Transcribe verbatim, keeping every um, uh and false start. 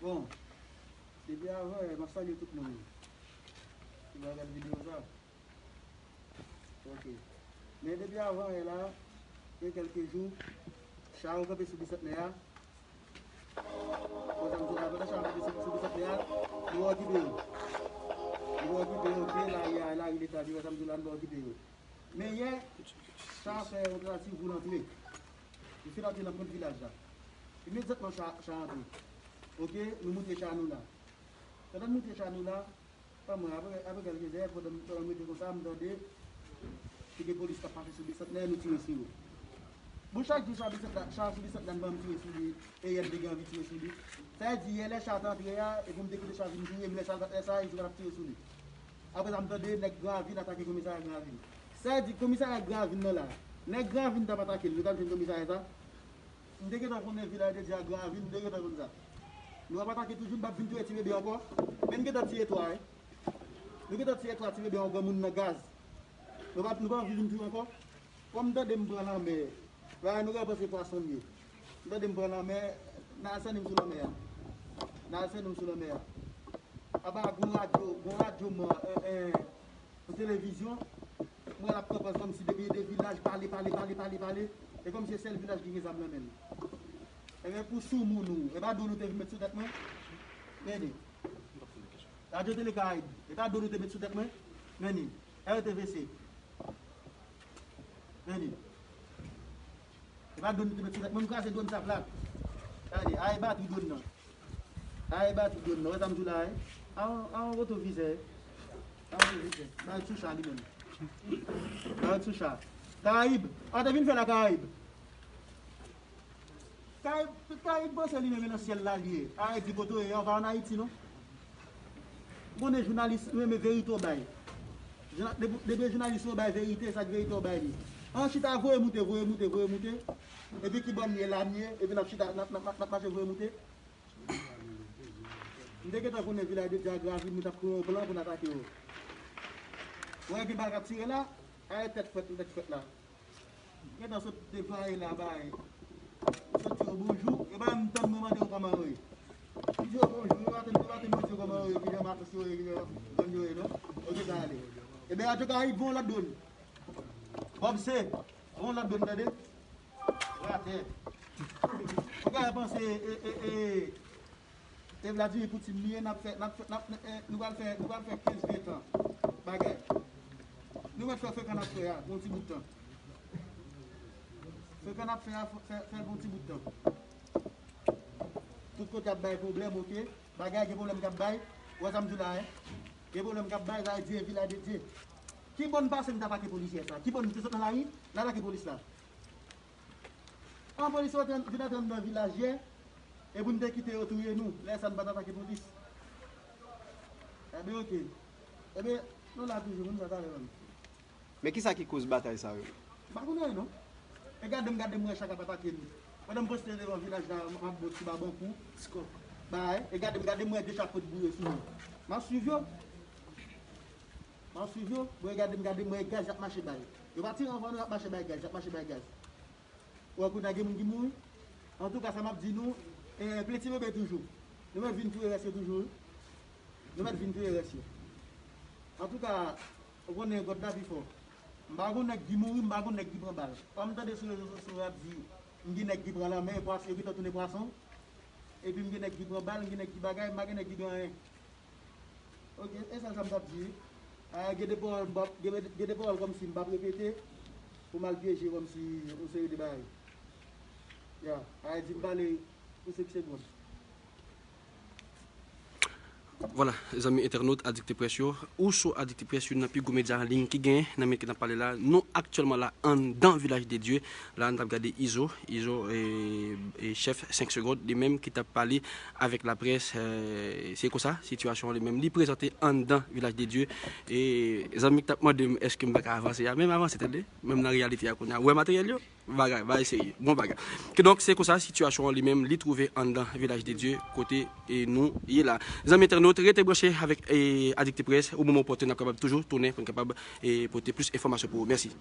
Bon, depi avan yè, m ap salye tout moun ki va gade videyo sa. Ok. Men depi avan yè la, gen kèlke jou, cha yo kanpe sou Bisantnè a. Konsa m di la, pandan cha yo kanpe sou, sou Bisantnè a, nou okipe yo. Nou okipe yo, ok, lari a, lari leta, nou okipe yo. Men yè, cha fè yon tantativ pou l antre. Li fin antre nan pwent vilaj la. Imedyatman, cha, cha antre. Ok, nou moute cha nou la. Pandan n moute cha nou la, pa mwen, apre, apre kèlke zè, pandan, pandan m rete konsa, m tande se gen polis k ap pase sou Bisantnè, nou tire sou yo. Bon, chak jou cha Bisantnè, cha sou Bisantnè, m tire sou li, e yè m te gen anvi tire sou li. Sa vle di, yè lè cha t antre a, e pou m te kite cha vin touye m, lè cha, lè sa, e di w ap tire sou li. Apre sa, m tande nèg Gran Ravin atake komisarya Gran Ravin. Sa vle di, komisarya Gran Ravin nan la, nèg Gran Ravin t ap atake l, nou t ap jwenn komisarya sa. M te gentan konnen Vilaj de Dye ak Gran Ravin, m te gentan konn sa. Nou ap atake toujou, n p ap vin touye ti bebe ankò. Men n gentan tiye twa, wi. Nou gentan tiye twa ti bebe yon granmoun nan gaz. Nou pa, nou pa anvi vin touye ankò. Kòm m tande m pran lanmè, bagay nou ka panse pwason m ye. M tande m pran lanmè, n al sènen m sou lanmè a. N al sènen m sou lanmè a. Apa gon radyo, gon radyo mò, eh, eh, Nan televizyon, mwen l ap pran pòz kòmsi depi de vilaj pale, pale, pale, pale, pale. E kòmsi se sèl vilaj ki gen zam nan men l. Ebyen, pou soumoun ou, e pa dlo nou te vin met sou tèt mwen? Men li. Radyo Tele Karayib, e pa dlo nou te met sou tèt mwen? Men li. R T V C. Men li. E pa dlo nou te met sou tèt mwen, m kraze dlo m sa plat. Gade, a e batri dlo nan. A e batri dlo nan. Wè sa m di w la, wi. A yon, a yon wotovizè. A yon wotovizè. Bay sou cha li menm. Bay sou cha. Karayib. A te vin fè la Karayib. Karayib, Karayib panse li menm e nan syèl la li ye. A e di kote w ye, ou pa ann Ayiti non. Konnen jounalis renmen verite w bay. Jouna-, depi, depi jounalis yo bay verite, sa k verite w bay li. An chita voye moute, voye moute, voye moute. Epi ki bò m ye la m ye, epi n ap chita, n ap, n ap, n ap, n ap mache voye moute. M te gentan konnen Vilaj de Dye ak Gran Ravin, nou t ap kreye yon plan pou n atake yo. Ou wè gen bal k ap tire la, a e tèt frèt, tèt frèt la. Gentan sot deplwaye la bay. Sot di yo bonjou, e pa menm tann mwen mande yo kòman yo ye. M di yo bonjou, yo pa tann, yo pa tann mwen di yo kòman yo ye, ki jan matos yo ye, ki jan zòn yo ye non. Ok, sa ale. Ebyen, Radyo Karayib, voye yon lòt dwòn. Bob C, voye yon lòt dwòn, tande. Ratè. Ou ka panse, e, e, e, E Vladimir Poutine li ye, n ap fè, n ap fè, n ap, e, nou pral fè, nou pral fè kenz, ven tan bagay. Nou mèt fè frekan n ap fè a, pou yon ti bout tan. Frekan n ap fè a, fè, fè l pou yon ti bout tan. Tout kote ap bay pwoblèm, ok? Bagay gen pwoblèm k ap bay. Ou wè sa m di w la, en? Gen pwoblèm k ap bay, sa vle di e Vilaj de Dye. Ki bò n pase n t atake polis yè sa? Ki bò n te sot nan lari, n atake polis la? An polis yo vin antre anndan vilaj yè, e pou n te kite yo touye nou, lè sa n pa t atake polis. Ebyen, ok. Ebyen, nou la toujou, moun sa talè menm. Men kisa ki koz batay sa yo? M pa konn anyen non. E gade m, gade m wè cha k ap atake nou. Pandan m poste devan vilaj la, m ap bon ti babankou, ti kòk. Bay, e gade m, gade m wè de cha pot boure sou mwen. M ap swiv yo. M ap swiv yo. Bon, e gade m, gade m wè gaz y ap mache bay. Yo pa tire anvan nou, y ap mache bay gaz, y ap mache bay gaz. Ou wè kounye a gen moun ki mouri. Antouka, sa m ap di nou, e, plen ti bebe toujou. Nou mèt vin touye rès yo toujou, wi. Nou mèt vin touye rès yo. Antouka, ou konnen God la pi fò. M pa gon nèg ki mouri, m pa gon nèg ki pran bal. Kòm m tande sou rezo sosyo yo ap di, m gen nèg ki pran lanmè, e pwas-, yo gentan tounen pwason. Epi m gen nèg ki pran bal, m gen nèg ki bagay, m pa gen nèg ki gen anyen. Ok, e sèl sa m t ap di. A, gen de pawòl m p ap, gen, gen de pawòl kòmsi m p ap repete pou m al pyeje kòmsi yon seri de bagay. Ya, a, di m pale pou senk segonn. Vwala, zanmi entènot Adikte Près yo, ou sou Adikte Près, youn nan pi gwo medya an liy ki genyen nan minit ke n ap pale la. Nou aktyèlman la anndan Vilaj de Dye. La, n t ap gade Izo, Izo, e, e chèf senk segonn, li menm ki t ap pale avèk laprès, e, se konsa, sitiyasyon an li menm, li prezante anndan Vilaj de Dye. E zanmi k t ap mande m èske m pa ka avanse a, men m avanse, tande, menm nan reyalite a kounye a. Ou wè materyèl yo? Bagay, bagay serye, bon bagay. Kidonk, se konsa, sitiyasyon an li menm, li twouve anndan Vilaj de Dye, kote, e, nou ye la. Zanmi entènot, rete branche avèk, e, Adikte Près, o moman opòtin, n ap kapab toujou tounen pou n kapab, e, pote plis enfòmasyon pou ou. Mèsi.